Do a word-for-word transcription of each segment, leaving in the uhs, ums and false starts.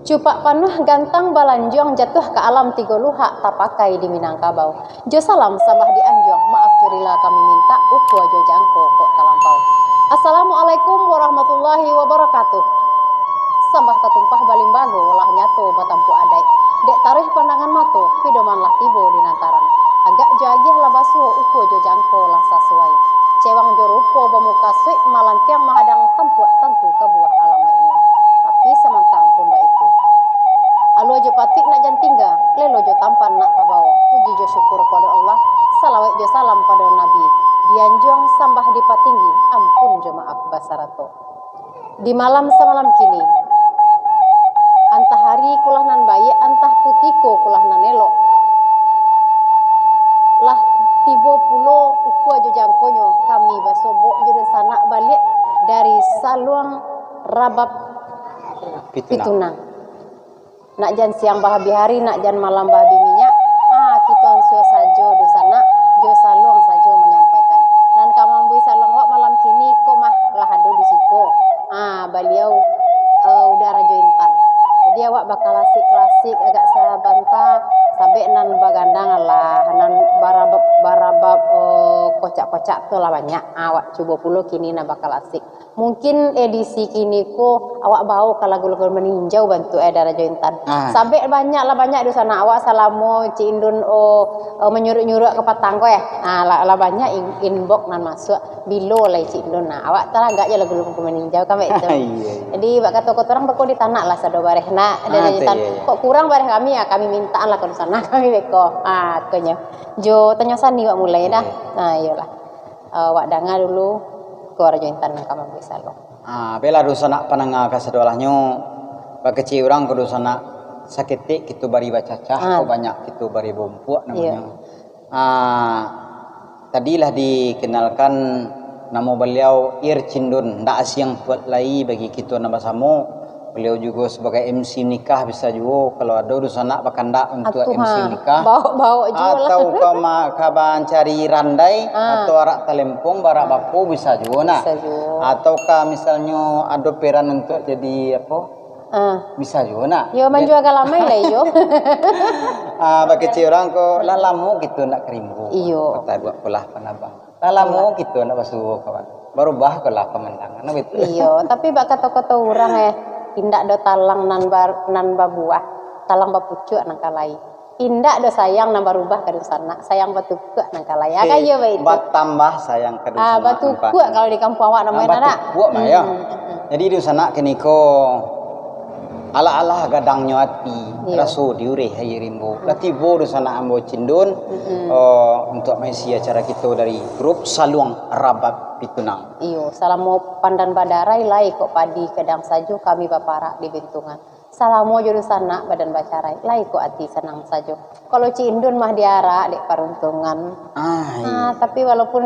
Cupak panuah gantang balanjuang, jatuah ka alam tigo luhak, tapakai di Minangkabau. Jo salam sambah di anjuang, maaf jo rila kami mintak, ukua jo jangko kok talampau. Assalamualaikum warahmatullahi wabarakatuh. Sambah tatumpah balimbago, lah nyato batampuak adaik. Dek taruih pandangan mato, pidoman lah tibo di nan tarang. Agak jo agiah lah basuo, ukua jo jangko lah sasuai. Cewang jo rupo bamukasuik, malantiang mahadang tampuak, tantu kabuah alamaiknyo. Tapi samantang pun baitu, alua jo patuik nak jan tingga, lelo jo tampan nak tabao. Puji jo syukur pado Allah, salawek jo salam pado Nabi. Di anjuang sambah di patinggi, ampun jo maaf basarato. Di malam samalam kini, antah ari ko lah nan baiak, antah kutiko ko lah nan elok, lah tibo pulo ukua jo jangkonyo, kami basobok jo dunsanak baliak dari Saluang Rabab Pitunang. Pitunang. Nak jan siang bahabih ari, nak jan malam bahabih minyak. Ah, kito ansua sajo dunsanak, jo saluang sajo manyampaikan. Nan ka mambuih saluang awak malam kini ko mah lah ado di siko. Ah, baliau, eh, Uda Rajo Intan. Jadi awak bakalasik-kalasik agak sabanta, sabek nan bagandang alah, nan barabab-barabab, eh, kocak-kocak tu lah banyak. Ah, awak cubo pulo kini nan bakalasik. Mungkin edisi kini ko awak bao ka lagu-lagu maninjau bantuak, eh, Uda Rajo Intan. Ah. Sabek banyak lah, banyak dunsanak awak salamo Cik Indun, oh, oh, manyuruak-nyuruak ka patang ko, eh. Ah, lah, lah banyak in-, inbox nan masuak, bilo lai Cik Indun. Nah, awak taragak jo lagu-lagu maninjau kan, baitu. Iya, iya. Jadi, bak kato-kato urang, bako ditanak lah sado bareh nak, Uda Rajo Intan. Ah, tu, iya, iya. Kok kurang bareh kami, ah, kami mintaan lah ka dunsanak kami beko. Ah, konyo. Jo tanyo sani wak mulai dah. Iya. Ah, iyolah. Eh, awak danga dulu, ko Rajo Intan nan ka mambuih saluang. Ah, baiaklah dunsanak pandanga kasadolahnyo, bakecek urang ko dunsanak, saketek kito bari bacacah, ah, ko banyak kito bari bumpuak namonyo. Iyo. Ah, tadi lah dikenalkan namo baliau, Ir Cindun, ndak asiang pulo lai bagi kito nan basamo. Baliau jugo sabagai M C nikah bisa juo, kalau ado dunsanak bakandak untuak M C nikah. Atuh, ha. Baok-baok juo lah. Atau ka ma-, ka mancari randai, ah, atau arak talempong, barak, ah, bapo bisa juo nak. Bisa juo. Atau ka misalnyo ado peran untuak jadi apo? Ah. Bisa juo nak. Yo, manjua galamai lah iyo. Ah, bakecek urang ko, lah lamo kito ndak ka rimbo. Iyo. Kata buat polah panabang. Lah lamo kito ndak basuo, kawan. Barubah ko lah pamandangan, nah, gitu. Iyo, tapi bak kato-kato urang, eh, indak do talang nan bar-, nan babuah, talang bapucuak nan ka lai. Indak do sayang nan barubah ka dunsanak, sayang batukuak nan ka lai. Ah, kan iyo baitu. Batambah sayang ka dunsanak. Ah, batukuak kalau di kampuang awak namonyo nak. Ah, batukuak mah, yo. Hmm, hmm, hmm. Jadi dunsanak kini ko, alah-alah gadangnyo ati, iyo, raso diureh aia rimbo. Hmm. Lah tibo dunsanak ambo Cindun, mm-mm, eh, untuak maisi acara kito dari grup Saluang Rabab Pitunang. Iyo, salamo pandan badarai, lai kok padi gadang sajo kami baparak di bintungan. Salamo jo dunsanak badan bacarai, lai kok ati sanang sajo. Kalau Cik Indun mah diarak dek paruntungan. Ah, iyo. Ah, tapi walaupun,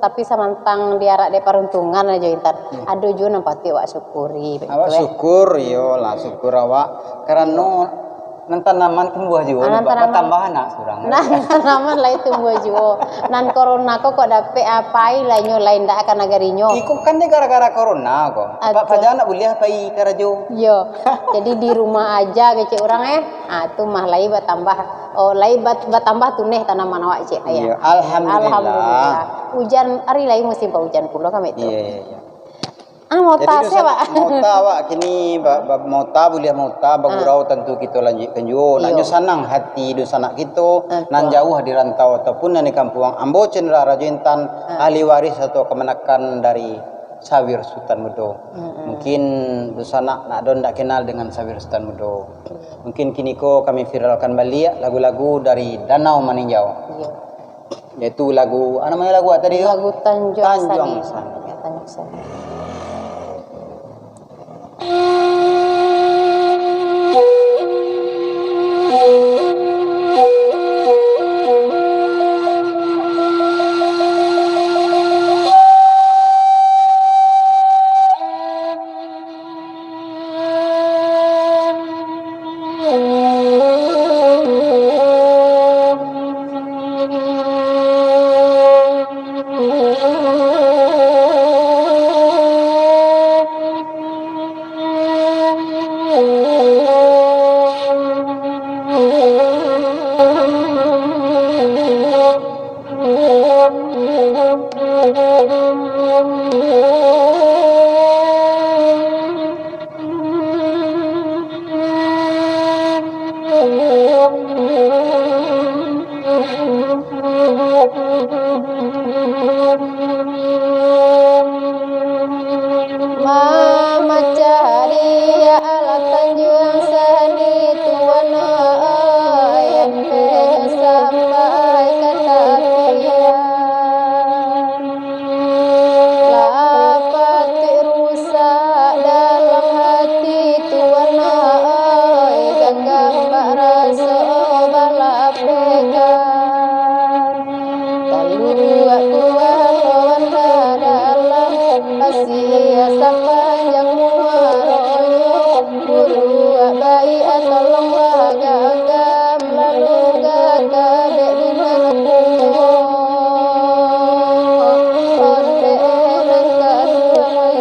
tapi samantang diarak dek paruntungan ajo, Intan, iyo, ado juo nan patuik awak syukuri, baitu, eh. Awak syukur, iyo lah, syukur awak. Karano nan tanaman tumbuah juo, ah, nan tanaman, batambah anak surang. Nan tanaman lai tumbuah juo. Nan corona ko kok dapek apai lai nyo, lai ndak ka nagarinyo. Iko kan dek gara-gara corona ko. Atuh. Apak paja ndak buliah pai karajo. Iyo. Jadi di rumah aja kecek urang, eh. Ah, tu mah lai batambah, oh, lai bat-, batambah tuneh tanaman awak, cek, ya. Iya, alhamdulillah. Alhamdulillah. Ujan, ari lai musim paujan pulo kan, itu. Iya, iya, iya. Ah, mota. Jadi, sia, Pak? Mota awak kini, ba-, ba-, mota, buliah mota, bagurau, ah, tantu kito lanjuikkan juo. Iyo. Nak nyo sanang hati dunsanak kito, ah, nan jauah di rantau ataupun nan di kampuang. Ambo Cendra Rajo Intan, ah, ahli waris atau kamanakan dari Sawir Sutan Mudo. Mm-mm. Mungkin dunsanak nak ado ndak kenal dengan Sawir Sutan Mudo. Iya. Mungkin kiniko kami viralkan baliak lagu-lagu dari Danau Maninjau. Iya. Yaitu lagu, ah, namanya lagu apa tadi tu? Lagu Tanjuang Sani. Tanjuang Sani. Ya, Tanjuang Sani. Mamacah riak alah tanjuang sani tuan ai, sampai ka tapian. Lah patuik rusak dalam hati tuan ai, ganggam bak raso balah pegang. Taluak tuan lawan dalam, asia sapanjang muaronyo. Buruak baiak tolonglah ganggam, lalu gagah dek minang punyo. Ondeh nan kaduo lai.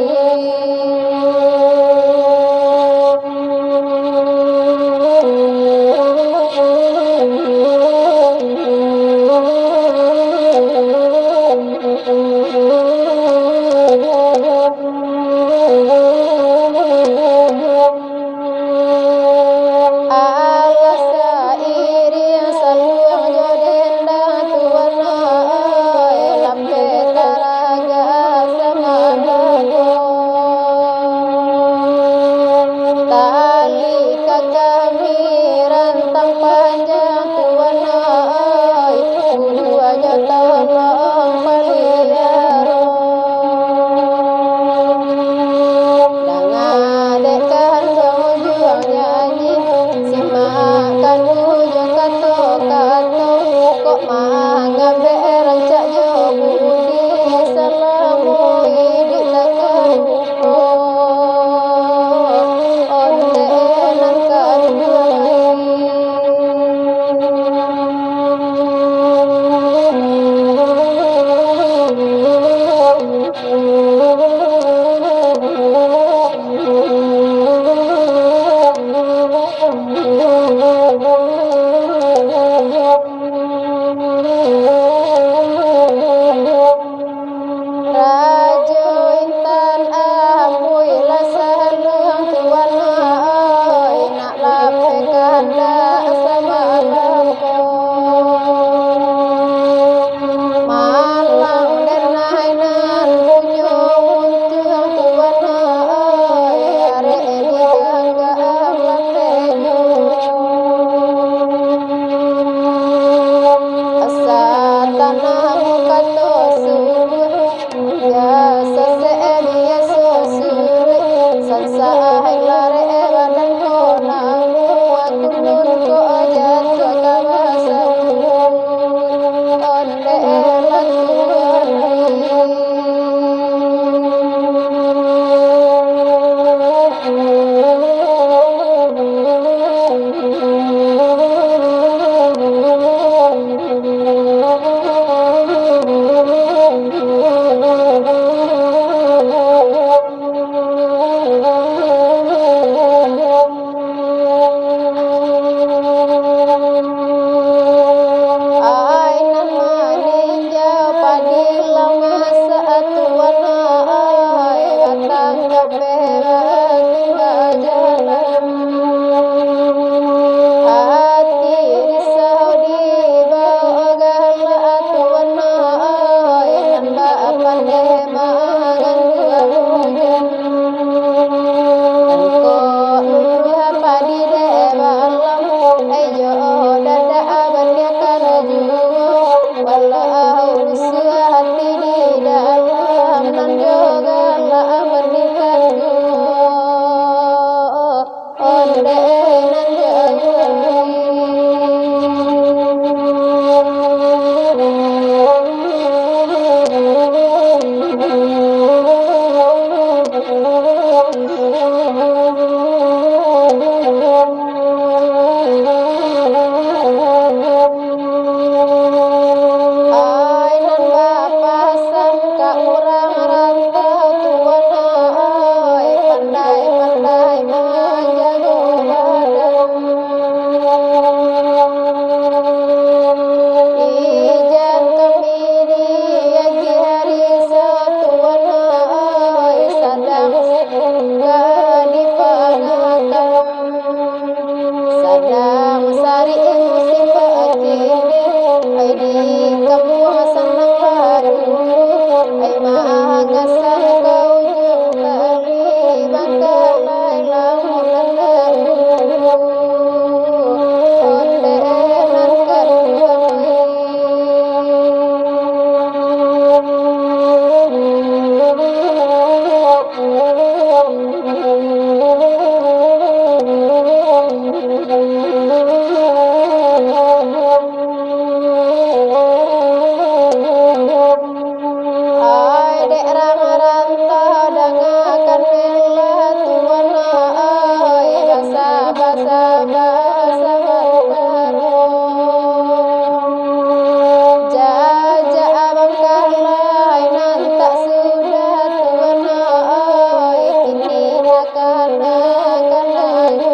Jajak bangkalai nan tak sudah tuno, oi, kini takana-kana yo.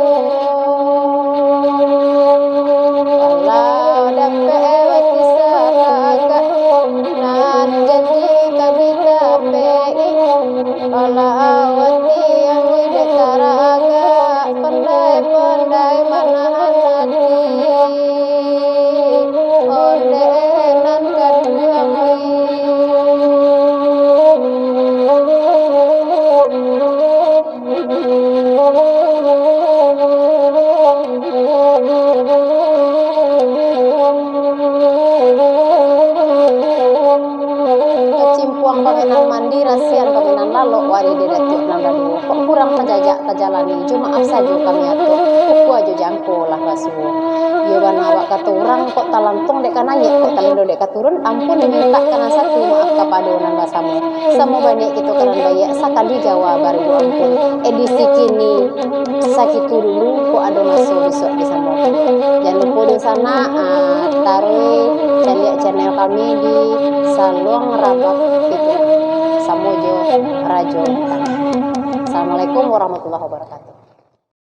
Walau dapek bakisah tagak, nan janji ka ditapek-i. Walau ati yang dek taragak, pandai-pandai manahan ati, ondeh nan kaduo. Kacimpuang pamenan mandi, rasian pamenan lalok, wari di Datuak nan baduo. Kok kurang tajajak tajalani, jo maaf sajo kami atur. Ukua jo jangko lah basuo. Iyo bana awak kato urang, kok talantuang dek ka naiak, kok talendo dek ka turun, ampun dimintak ka nan satu, maaf kapado nan basamo. Samo baniaik kito ka nan baiak, sakali jawa baribu ampun. Edisi kini sakitu dulu, kok ado maso bisuak disambung. Jan lupo dunsanak, ah, taruih caliak channel kami di Saluang Rabab Pituah, samo jo Rajo Lintang. Assalamualaikum warahmatullahi wabarakatuh.